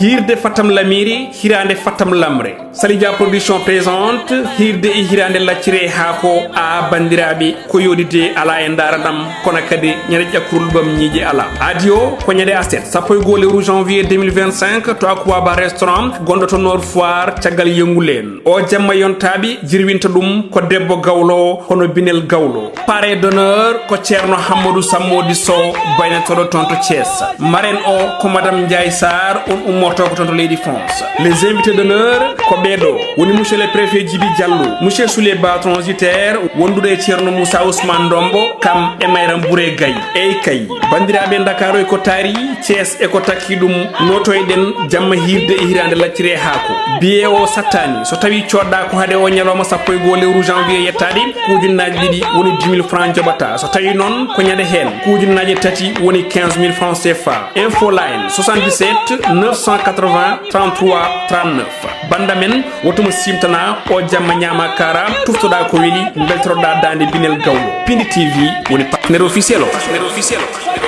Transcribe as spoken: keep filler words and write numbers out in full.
Hiirde Fatam Lamiri, hiraande Fatam Lamre. Salija Production présente hiirde e hiraande laccire haako. A banndiraaɓe, ko yooɗide alaa e ndaaranam, kono kadi ñande ƴakkurul ɓam ñiiƴe alaa. Aadi o ko ñande aset, sappo e goo lewru janvier deux mille vingt-cinq, to Aquaba Restaurant, gonɗo to Nord Foire, caggal yonguleen. O jamma yontaaɓe, jirwinta ɗum ko debbo gawlo, hono Binel Gawlo. Parrain d'honneur ko Ceerno Hammadou Sammodi Sow, baynotooɗo toon to Thiès. Marraine o ko Madame Ndiaye Sarr, on ummorto ko toon to leydi France. Les invités d'honneur ko ɓee ɗo, woni Monsieur le Préfet Djibi Diallo, Monsieur Souley Ba transitaire, wondude e Ceerno Moussa Ousmane Ndombo, kam e Mayram Bouré Gaye. Ey kay, banndiraaɓe, Ndakaaru e ko taari, Thiès e ko takki ɗum, nootoyɗen jamma hiirde e hiraande laccire haako. Billet o sattaani, so tawii coodɗaa ko hade o ñalawma sappo e goo lewru janvier yettaade, ko ujunnaaji ɗiɗi woni dix mille francs njoɓataa. So tawii noon ko ñande heen, ko ujunnaaje tati woni quinze mille francs C F A. Info Line, soixante-dix-sept neuf cent quatre-vingts trente-trois trente-neuf. Bannda men, woto mo siimtanaa, o jamma ñaama kaara, tuftoɗaa ko weli, mbeltoroɗaa daande Binel Gawlo. Pindi T V woni partenaire officiel o. Partenaire officiel o.